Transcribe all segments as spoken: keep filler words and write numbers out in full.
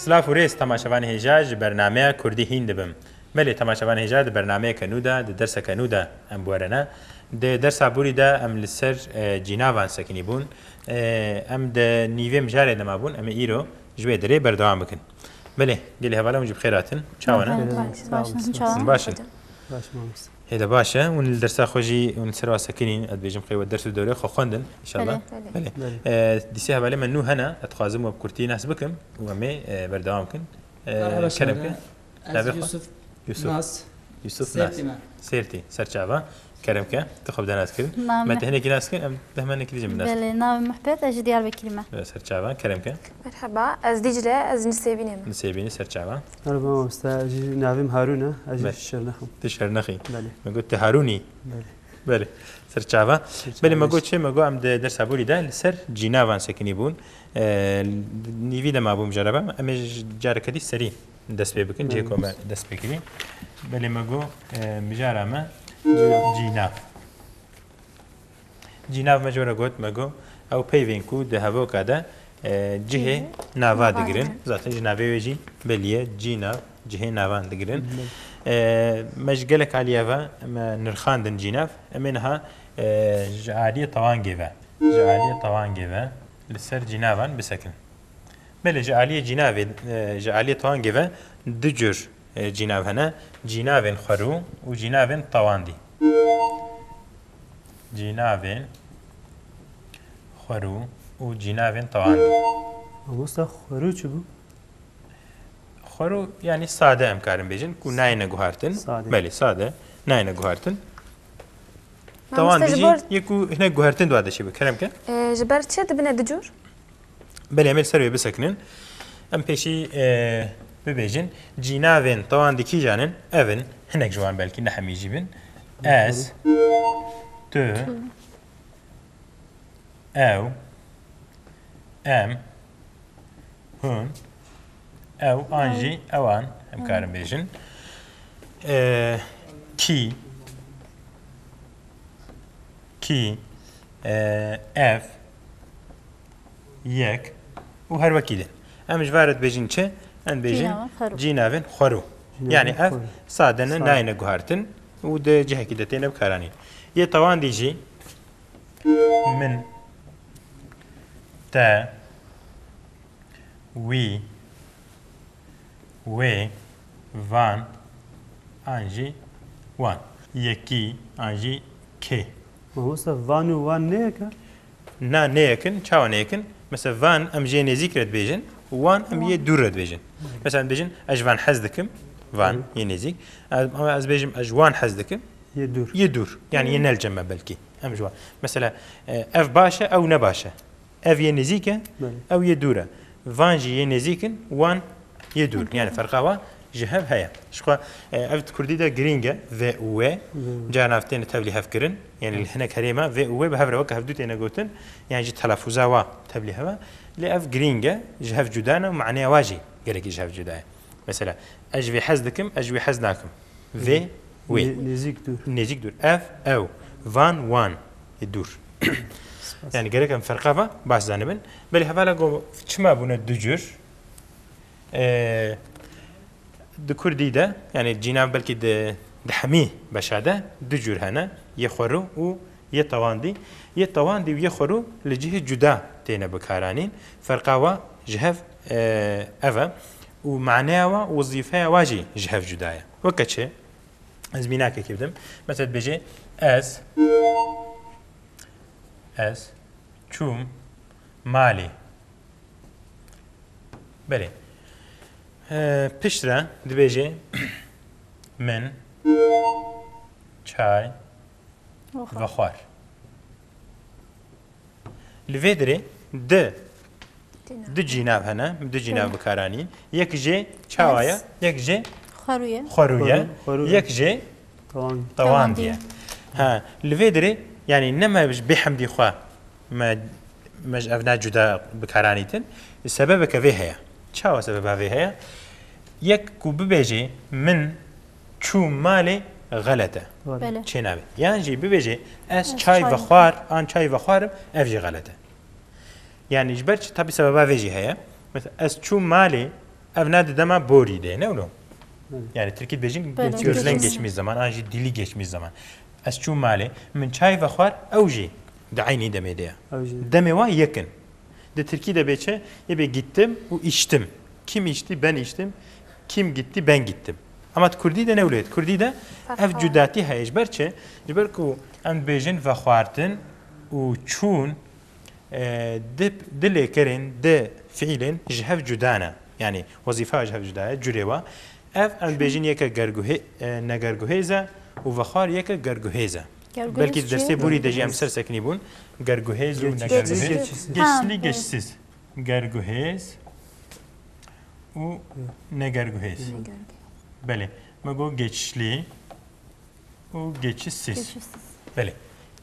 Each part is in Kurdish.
Silav û rêz temaşevanê hêja ji bernameya Kurdî hîn dibim. Belê temaşevanê hêja di bernameyeke nû de, di derseke nû de em bi we re ne. Di dersa borî de em li ser, e, cînavan sekinî bûn. E, em di nîvê mijarê de mabûn, em ê îro ji wê derê berdewam bikin. Belê, gelî hevala hûn jî bi xêr hatin. Çawa ne? Belê, baş, baş, çawa? Hûn baş in? Baş, mamoste. Hê de baş e, hûn li dersa xwe jî hûn li ser wa sekinîn, ez dibêjim xêr we ders û dewrê xwe xwendin, înşallah. Belê. Belê. Belê. Belê. E, dîsê hevalê me nû hene, ez dixwazim we bi kurtî nas bikim û em ê, e, berdewam bikin. E, Merhaba kerem şahane. ke. Ez Navê xwe? Yusuf Yusuf. Nas. Yusuf Nas. Sêrtî me. Sêrtî, serçava. Kerem ke, tu xwe bi dest nas kirin. Name. Me te hinekî nas kirin, em dehmenekî dî jî min nas kirin. Belê, navê Mehbet, ez ji Diyarbekirî me. Serçava, kerem ke. Merhaba, ez Dicle, ez Nisêbînê me. Nisêbînî, serçava. Merhaba mamoste, ez jî navê min Harûn e, ez jî Be- ji Şirnexê me. Tu Şirnexî. Belê. Me got tu Harûnî. Belê. Belê. Serçava. Serçava. Belê, me got çi? Me got em di dersa borî de li ser cînavan sekinî bûn. E, nîvî de mabûm cerebe. Em ê ji careke dî serî dest pê bikin. Cihê ku me dest pê kirî. Belê, me got, e, mijara me cînav. Cînav me ji we re got, me got, ew peyvên ku di hevoka de, e, cihê nava digirin. Zaten ji navê wê jî belî ye, cînav, cihê navan digirin. E, me ji gelek aliyê ve me nirxandin cînav. Em ê niha, e, ji aliyê tewangê ve, ji aliyê tewangê ve li ser cînavan bisekin. Belê, ji aliyê cînavê, e, ji aliyê tewangê ve du cur, e, cînav hene. Cînavên xwerû û cînavên tewandî. Cînavên xwerû û cînavên tewandî. Mamoste, xwerû çi bû? Xwerû, yanî sade em karin bêjin, ku nayêne guhartin. Sade. Belê, sade, nayêne guhartin. Mamoste, tewandî jî yê ku hinek guhertin di wa de çêbe, kerem ke. E, ji ber çi dibine du cur? Belê, em ê li ser wê bisekinin. Em pêşî, e, bibêjin, cînavên tewandî kîjan in? Ev in, hinek ji wan belkî ne hemî jî bin. Ez, tu, ew, em, hûn, ew, an jî ewan, em karin bêjin. E, kî, kî, e, ev, yek û her wekî din. Em ji van re dibêjin çi? Em dibêjin cînavên xwerû. Cînavên xwerû. Yanî ev sade ne, nayêne guhartin û di cihekî de têne bikaranîn. Yê tewandî jî min, te, wî, wê, van, an jî wan. Yekî, an jî kê. Mamoste, van û wan ne yek e? Na, ne yek in. Çawa ne yek in? Mesela van em jê nêzîk re dibêjin, wan em yê dûr re dibêjin. Mesela dibêjin, ez ji van hez dikim, van, yê nêzîk. Ez, ama ez dibêjim, ez ji wan hez dikim, yê dûr. Yê dûr. Yanî yê ne li cem me belkî. Em ji wan. Mesela, e, ev baş e, ew ne baş e. Ev yê nêzîk e, ew yê dûr e. Van jî yê nêzîk in, wan yê dûr. Yanî ferqa wa ji hev heye. Ji xwe, e, ev di kurdî de girîng e, V û W. Caran ev têne tevlî hev kirin. Yanî li hinek herêma V û W bi hev re weke hevdû têne gotin. Yanî ji telafûza wa tevlî hev e. Lê ev girîng e, ji hev cuda ne û maneya wa jî gelekî ji hev cuda ye. Mesela, ez ji vê hez dikim, ez ji wê hez nakim. Vê, wê. Nê-, nêzîk dûr. Nêzîk dûr. Ev, ew. Van, wan. Ê dûr. Spas. Yanî gerek em ferqa ve baş zanibin. Belê hevala go çima bûne du cur? Ee, di kurdî de, yanî cînav belkî di, di hemî beşa de du cur hene. Yê xwerû û yê tewandî. Yê tewandî û yê xwerû li cihê cuda têne bikaranîn. Ferqa wa ji hev, e, ev e. Û maneya wa, wezîfeya wa jî ji hev cuda ye. Weke çi? Ez mînakekê bidim. Mesela dibêje, ez, ez çûm malê. Belê. E, piştre dibêje, min çay vexwar. Li vê derê di, du cînav hene, du cînav bikaranîn. Yek jê çawa ye? Yek jê xwerû ye. Xwerû ye. Xwerû, xwerû ye. Yek jê tewandî ye. Tewandî ye. Ha, li vê derê, yanî ne me ji bêhemdî xwe me, me ji ev ne cuda bikaranîtin. Sebebeke vê heye. Çawa sebeba vê heye? Yek ku bibêjê, min çûm malê, xelet e. Belê. Çênabe. Yan jî bibêje, ez çay vexwar, an çay vexwarim, ev jî xelet e. Yanî ji ber çi? Tabî sebeba vê jî heye. Mesela, ez çûm malê, Ev ne di dema borî de, ne wilo? Belê. Yani tirkî dibêjin Belê. gözden Geçmiş. geçmiş zaman, an jî dili geçmiş zaman. Ez çûm malê, min çay vexwar, ew jî di eynî demê de ye. Ew jî. Demê wan yek in. Di tirkî de bê çi? Yê bê gittim û içtim. Kim içti? Ben içtim. Kim gitti? Ben gittim. Ama di kurdî de ne wilo ye? Di kurdî de ev Ferqa. cudatî heye. Ji ber çi? Ji ber ku em dibêjin vexwartin û çûn, e, di, di lêkerên, di fiîlên ji hev cuda ne. Yani wezîfa ji hev cuda ye, curê wa. Ev em dibêjin yeke gerguhê-, e, negerguhêz e û vexwar yeke gerguhêz e. Gerguhêz Belkî di çi? dersê borî de jî em ser sekinî bûn. Gerguhêz û Geçişli, negerguhêz. geçişsiz. Geçişli, Ha, geçişsiz. Gerguhêz û negerguhêz. Belê. Me got geçişli û geçişsiz. Geçişsiz. Belê.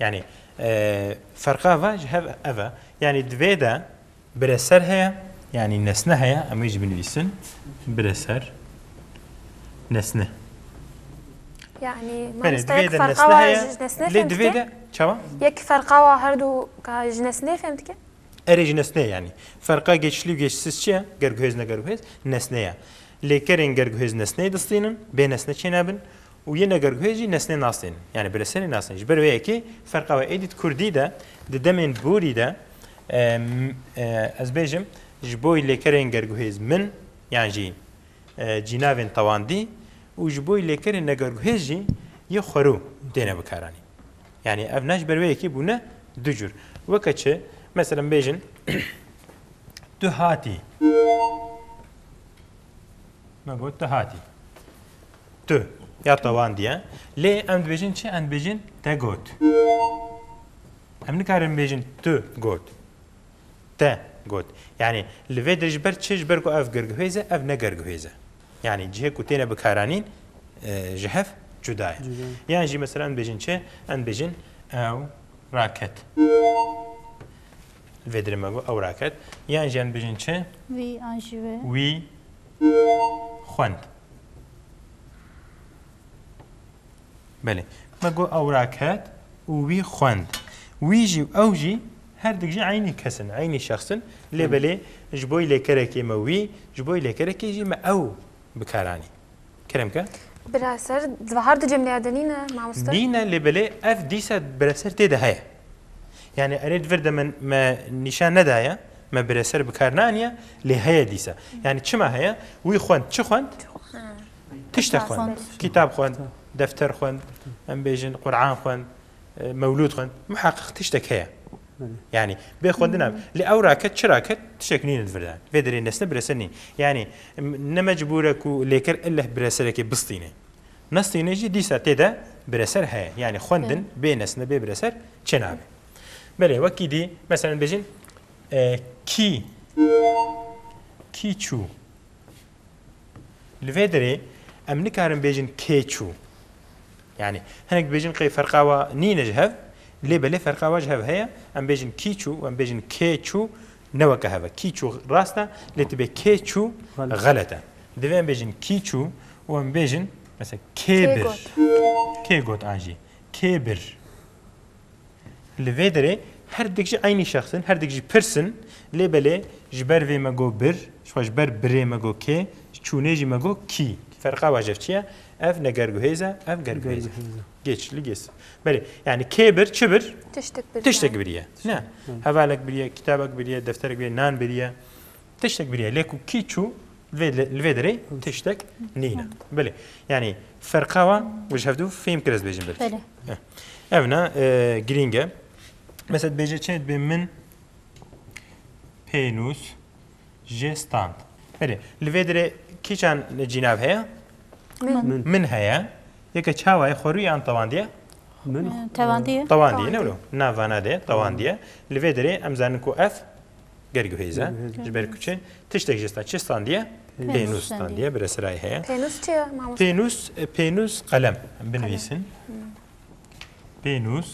Yani, e, ferqa ve ji hev ev e. Yani di vê de bireser heye, yani nesne heye, em ê jî binivîsin. Bireser, nesne. Yani, Belê, mamoste di vê yek de ferqa nesne wa heye. ji nesnê Lê di vê fêm de, çawa? Yek ferqa wa her du ka ji nesnê fêm dike? Erê ji nesnê yani. Ferqa geçişli û geçişsiz çi ye? Gerguhêz, negerguhêz, nesne ye. Lêkerên gerguhêz nesneyê distînin, bê nesne çênabin û yê negerguhêz jî nesnê nastînin. Yani bireserê nastînin. Ji ber wê yekê ferqa we êdî di kurdî de, di demên borî de, em, e, ez bêjim, ji bo lêkerên gerguhêz min, yan jî, e, cînavên tewandî û ji bo lêkerên negerguhêz jî yê xwerû têne bikaranîn. Yani ev ne ji ber wê yekê bûne du cur. Weke çi? Mesela bêjin, tu hatî. Me got tu hatî. Tu ya tewandiye. Lê em dibêjin çi? Em dibêjin te got. Em nikarin bêjin tu got. Te got. Yani li vê dirê ji ber çi? Ji ber ku ev gerguhêz e, ev ne gerguhêz e. Yani cihê ku têne bikaranîn, e, ji hev cuda ye. Cuda. Yan jî mesela em dibêjin çi? Em dibêjin ew raket. Li vê dirê me got ew raket. Yan jî em dibêjin çi? Wî an jî wê. Wî xwend. Belê. Me got ew raket û wî xwend. Wî jî û ew jî her dik jî eynî kes in, eynî şexs in. Lê belê ji bo lêkerekê me wî, ji bo lêkerekê jî me ew bikaranî. Kerem ke? Biraser, di her du cemleya de nîne, mamoste? Nîne, lê belê ev dîsa bireser tê de heye. Yani erê di vir de me, me nîşan nedaye, me bireser bi kar naniye, lê heye dîsa. Yani çima heye? Wî xwend, çi xwend? Tiştek xwend. Kitab xwend, defter xwend, em bêjin Quran xwend, e, mewlûd xwend. Muheqeq tiştek heye. Belê. Yani bê xwendina. Lê ew raket, çi raket? Tiştek nîne di vir de. Vê derê nesne bireser nîn. Yani m-, ne mecbûr e ku lêker illeh bireserekê bistîne. Nestîne jî dîsa tê de bireser heye. Yani xwendin bê nesne, bê bireser çênabe. Belê, wekî dî, mesela bêjin, e, kî, kî çû. Li vê derê em nikarin bêjin kê çû. Yani hinek dibêjin qey ferqa wa nîne ji hev, lê belê ferqa wa ji hev heye. Em bêjin kî çû û em bêjin kê çû ne weke hev e. Kî çû rast e, lê tu bê kê çû Xelet. xelet e. Divê em bêjin kî çû û em bêjin mesela kê Kê bir. got. Kê got an jî. Kê bir. Li vê derê her dik jî eynî şexs in, her dik jî pirs in. Lê belê ji ber vê me got bir, ji xwe ji ber birê me got kê, çûnê jî me got kî. Ferqa wa ji hev çi ye? Ev negerguhêz e, ev gerguhêz e. Gerguhêz e. Geç, li gês. Belê, yani kê bir, çi bir? Tiştek bir. Tiştek biriye. Ne? Hevalek biriye, kitabek biriye, defterek biriye, nan biriye. Tiştek biriye. Lê ku kî çû, vê, li vê derê tiştek nîne. Belê. Yani ferqa wa ji hevdu fêm kir ez bêjim belkî. Belê. Heh. Ev ne, e, girîng e. Mesela dibêje çi? Dibê min pênûs jê stand. Belê. Li vê derê kîçan cînav heye? Min. Min. Min heye. Yeke çawa ye? Xwerû ye an tewandiye? Min. E, tewandiye. Tewandiye, ne Tewandiye. wilo? Navana de tewandiye. Li vê derê em zanin ku ev gerguhêz e. Gerguhêz e. Ji ber ku çi? Tiştek jê stand. Çi standiye? Pênûs Pênûs standiye. Standiye, bireserayê heye. Pênûs çi ye, mamoste? Pênûs, e, pênûs qelem. Binivîsin. Pênûs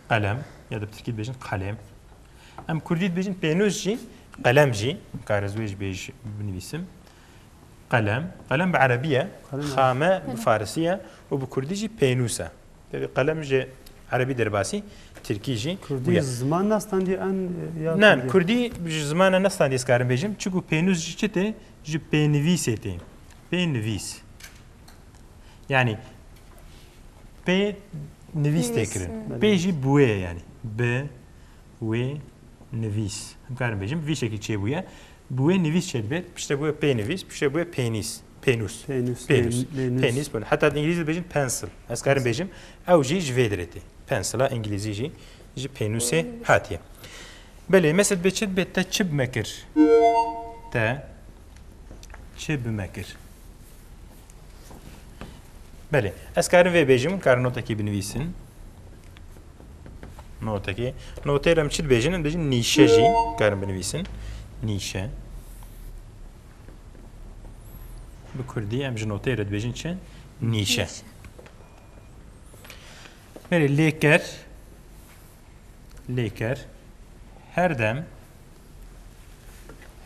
qelem ya da bi tirkî dibêjin kalem. Em kurdî dibêjin pênûs jî, qelem jî. Kar ez wê jî bêj binivîsim. Qelem. Qelem bi erebî ye. Qelem. Xame bi farisî ye û bi kurdî jî pênûs e. Tevî qelem ji erebî derbasî, Tirkî jî Kurdî bûye. Ziman nestandiye en, e, ya Nan, Kurdî? Kurdî ji zimana nestandiye ez karim bêjim. Çiku pênûs ji çi tê? Ji pênivîsê tê. Pênivîs. Yani pê nivîs tê Nivîs, kirin. Hı. Pê jî bûye yani. Bi, wê, nivîs. Em karin bêjim. Vî şekî çêbûye. Bûye nivîs çêdibêt. Piştre bûye pê nivîs. Piştre bûye pênîs. Pênûs. Pênûs, Pênûs. pên-, pênûs. Pênûs bûn. Heta di îngilîzî dibêjin pencil. Ez karin bêjim. Ew jî ji vê derê tê. Pensila îngilîzî jî ji pênûsê hatiye. Belê, mesela dibê çi dibê te çi bi me kir? Te çi bi me kir? Belê, ez karim vê bêjim, karim notekî binivîsin. Notekî. Notê re em çi dibêjin? Em dibêjin nîşe jî karim binivîsin. Nîşe. Bi kurdî em ji notê re dibêjin çi? Nîşe. Nîşe. Belê, lêker. Lêker her dem,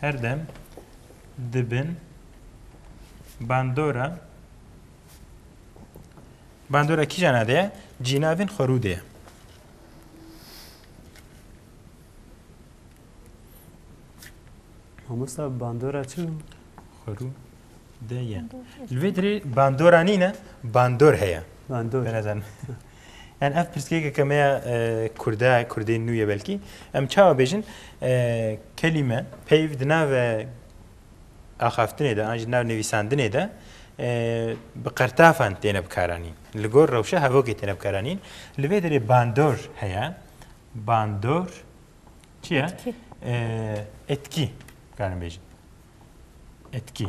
her dem dibin bandora, bandora kîjana de ye? Cînavên xwerû de ye. Mamosta, bandora çi? Xwerû de ye. Bandor. Li vê derê bandora nîne, bandor heye. Bandor. Ben ez an-, yani ev pirsgirêkeke me ya, e, Kurda, Kurdên nû ye belkî. Em çawa bêjin? E, kelîme, peyv di nav axaftinê de, an jî nav nivîsandinê de, e, bi qertafan têne bikaranîn. Li gor rewşa hevokê têne bikaranîn. Li vê derê bandor heye. Bandor. Çi ye? Etkî. Ee, etkî, karin bêjin. Etkî.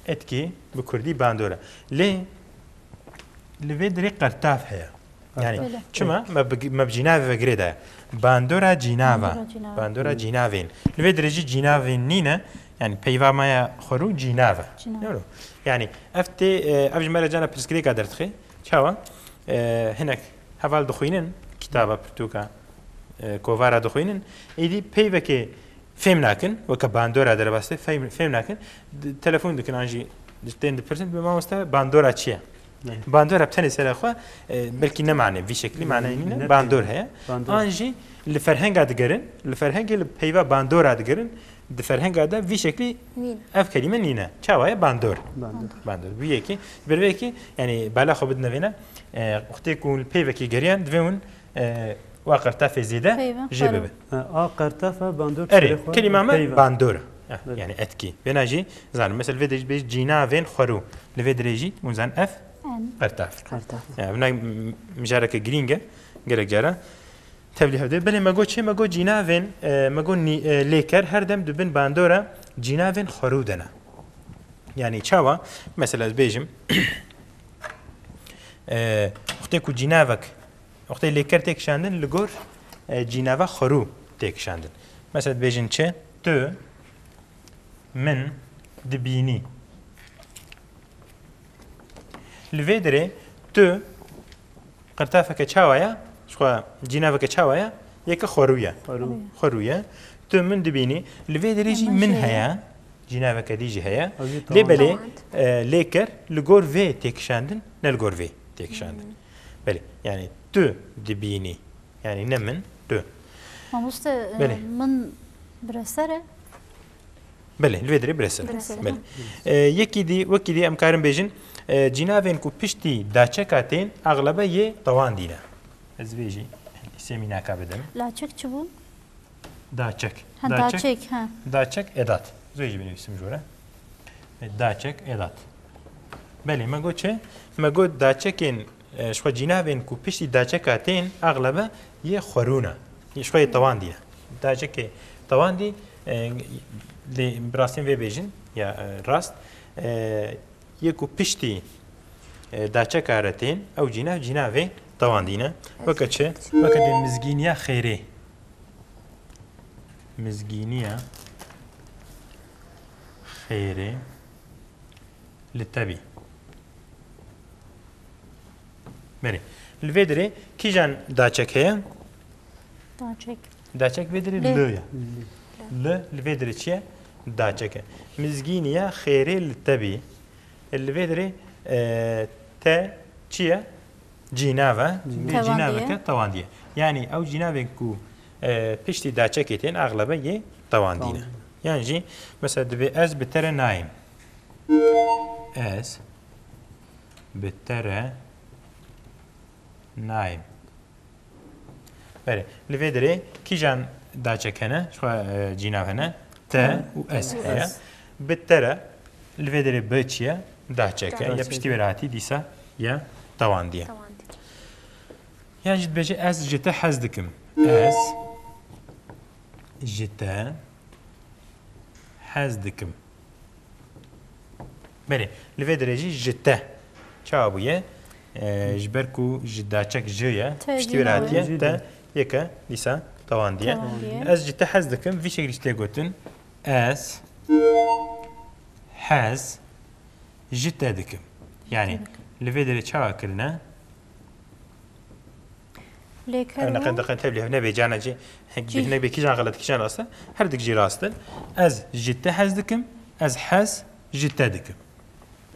Etkî bi kurdî bandor e. Lê li vê derê qertaf heye. Yani, Öyle. Çima? Me bi, me bi cînavê ve girê daye. Bandora cînava. Bandora cînava. Bandora cînavên. Li vê derê jî cînavên nîne. Yani, peyva me ya xwerû cînav e. Cînav. Doğru. Yani, ev tê, e, ev ji me re cana pirsgirêka derdixê. Çawa? E, hinek heval dixwînin, kitaba, pirtûka, e, kovara dixwînin, êdî peyvekê fêm nakin, weke bandora derbas tê, fêm, fêm nakin, di-, telefon dikin an jî tên dipirsin, bi mamoste bandora çi ye? Evet. Bandora bi tenê sere xwe, e, belkî ne mane, vî şeklî mane nîne, Ne bandor peyv-, heye. Bandor. An jî li ferhenga digerin, li ferhengê li peyva bandora digerin, di ferhenga de vî şeklî Nîne. ev kelîme nîne. Çawa ye? Bandor. Bandor. Bandor. Bi yekê, bi vê yekê, yani bala xwe bidine vêne, e, wextê ku li peyvekê geriyan, divê hûn, e, wa qertafê zêde Peyva, jê xwaro. bibe. Ha, a qertafa bandor Erê, serê xwe kelîma me peyva. bandor e. Ha, Evet. yani etkî. Vêna jî zanin. Mesela vê de jî bêj cînavên xwerû. Li vê dirê jî hûn zanin ev En. qertaf. Qertaf. Yani, vêna m-, mijareke girîng e. Gelek cara tevlî hevdê. Belê me got çi? Me got cînavên, e, me got nî-, e, lêker her dem di bin bandora cînavên xwerû de ne. Yani çawa? Mesela ez bêjim, e, wextê ku cînavek, wextê lêker tê kişandin, li gor, e, cînava xwerû tê kişandin. Mesela dibêjin çi? Tu min dibînî. Li vê derê tu qirtafeke çawa ye? Ji xwe cînaveke çawa ye? Yeke xwerû ye. Xwerû. Xwerû ye. Tu min dibînî. Li vê derê jî Min min jî heye. heye. Cînaveke dî jî heye. Ew jî Lê tewand. belê, Tewand. e, lêker li gor vê tê kişandin, ne li gor vê tê kişandin. Hmm. Belê, yani tu dibînî. Yani ne min, tu. Mamoste, e, Belê. min bireser e. Belê, li vê derê bireser. Bireser. Belê. E, yekî dî, wekî dî em karin bêjin, e, cînavên ku piştî daçeka tên, axlebe yê tewandî ne. Ez vê jî sêmînaka bidim. Laçek çi bû? Daçek. Ha, Daçek. daçek, ha. Daçek edat. Ez vê jî binivîsim jore. E, daçek edat. Belê, me got çi? Me got daçekên, e, ji xwe cînavên ku piştî daçeka tên, axlebe yê xwerû ne. Yê ji xwe yê tewandî ne. Daçekê tewandî, e, lê bi rastî vê bêjin, ya, e, rast, e, yê ku piştî, e, daçeka re tên, ew cînav, cînavê tewandî ne. Weke çi? Weke dê mizgîniya xêrê. Mizgîniya xêrê li te bî. Belê. Li vê derê kîjan daçek heye? Daçek. Daçek vê derê Li. li ye. Li. Li, li vê derê çi ye? Daçek e. Mizgîniya xêrê li te bî. Li vê derê, e, te çi ye? Cînav e, bê cînaveke tewandî ye. Yanî ew cînavên ku, e, piştî daçekê tên, exlebe yê tewandî ne. Tewandî. Yan jî, mesela dibê ez bi te re nayêm. Ez bi te re nayêm. Belê, li vê derê kîjan daçek hene? Ji xwe, e, cînav hene. Te û ez heye. Bi te re, li vê derê bi çi ye? Daçek e. Ya piştî wê re hatî dîsa ya tewandî ye. Tewandî. Yan jî dibêje ez ji te hez dikim. Ez ji te hez dikim. Belê, li vê derê jî ji te. Çawa bûye? E, ji ber ku ji daçek ji ye, piştî wê re hatiye, te yeke dîsa tewandî ye. Tewandî ye. Ez ji te hez dikim, vî şeklî jî tê gotin. Ez hez ji te dikim. Yanî, li vê derê çawa kirine? Lêker Ev neqen û deqen tevlî hev nebê, cana cî, hek Cî. bihnek bê kîjan xelet, kîjan rast e, her dik jî rast in. Ez ji te hez dikim, ez hez ji te dikim.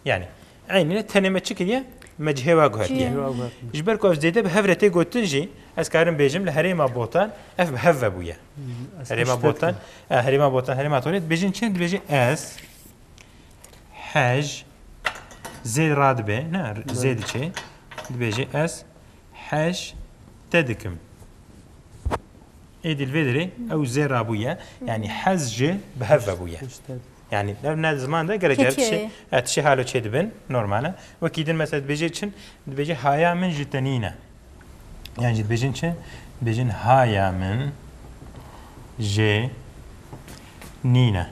Yanî, eynî ne tenê me çi kiriye? Me cihê wa guhertiye. Cihê wa guhertiye. Ji ber ku ev zêde bi hev re tê gotin jî, ez karim bêjim li herêma Botan ev bi hev ve bûye. Hmm, ez Herêma piştek Botan, me. e, herêma Botan, herêma Torê dibêjin çi? Dibêjin ez hej, zê radibe, ne, Belê. zê diçe, dibêje ez hej te dikim. Êdî li vê derê ew zê rabûye, yanî hez ji bi hev ve bûye. Hej te. Yanî ev ne ziman de gerek e, Kekê. tişê, e, tişê halo çê dibin, normal e. Wekî din mesela dibêje çin, dibêje haya min ji te nîne. Yan jî dibêjin çi? Dibêjin haya min jê nîne.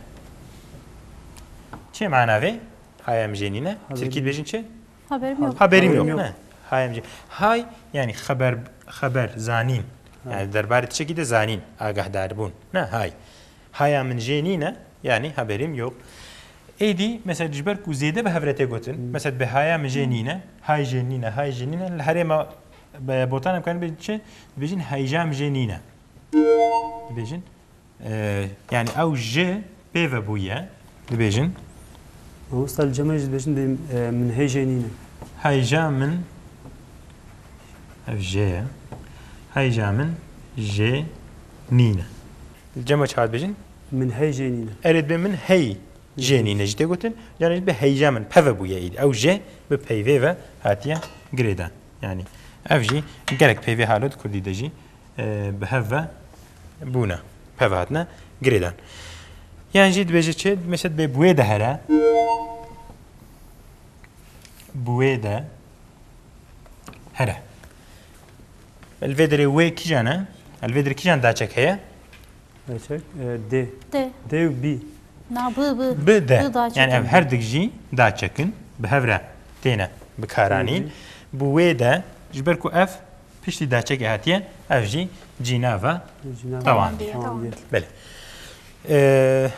Çi mana vê? Haya min jê nîne. Haberim Tirkî yok. dibêjin çi? Haberim yok. Haberim yok, Haberim yok. ne? Haya min jê. Hay, yani xeber, xeber, zanîn. Ha. Yani derbarê tiştekî de zanîn, agahdarbûn. Ne, hay. Haya min jê nîne, yani haberim yok. Êdî, mesela ji ber ku zêde bi hev re tê gotin, Hmm. mesela bi haya min jê nîne, hay jê nîne, hay jê nîne, li herêma be-, Botan em karin bêjin çi? Dibêjin heyja min jê nîne. Dibêjin, e, yani ew ji pê ve bûye, dibêjin. Mamosta, li cem re jî dibêjin bê, e, min heyjê nîne. Heyja min, ev jê ye. Heyja min jê nîne. Li cem re çawa dibêjin? Min heyjê nîne. Erê dibê min hey jê nîne jî tê gotin. Yani bi heyja min peve bûye îd. Ew jê bi peyvê ve hatiye girêdan. Yani ev jî gerek peyvê halo di kurdî de jî, e, bi hev ve bûne. Peve hatine girêdan. Yan jî dibêje çi? Mesela dibê bi wê de here. Bi wê de here. Li vê derê wê kîjan e? Li vê derê kîjan daçek heye? Daçek, e, D. D. D û B. Na, bi, bi. Bi de. Bi daçek. Yani ev her dik jî daçekin. Bi hev re têne bikaranîn. Hı hı. Bi wê de, ji ber ku ev piştî daçekê hatiye, ev jî cînava Cînava tewandî. Tewandî. Belê. Ee,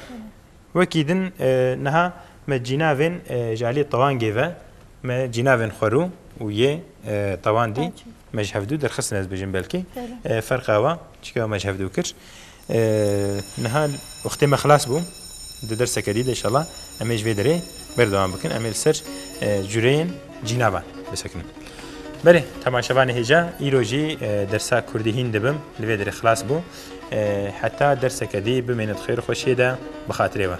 wekî din, e, niha me cînavên, e, ji alî tewangê ve, me cînavên xwerû û yê, e, tewandî Tewandî. me ji hevdû derxistin, ez bêjim belkî. Belê. E, ferqa wa çika me ji hevdû kir. E, niha wextê me xilas bû. Di derseke dî de inşallah em ê ji vê derê berdewam bikin. Em ê li ser, e, cureyên cînavan bisekinin. Belê, temaşevanê hêja, îro jî, e, dersa kurdî hîn dibim, li vê derê xilas bû. E, heta derseke dî bimêne di xêr û xweşiyê de, bi xatirê we.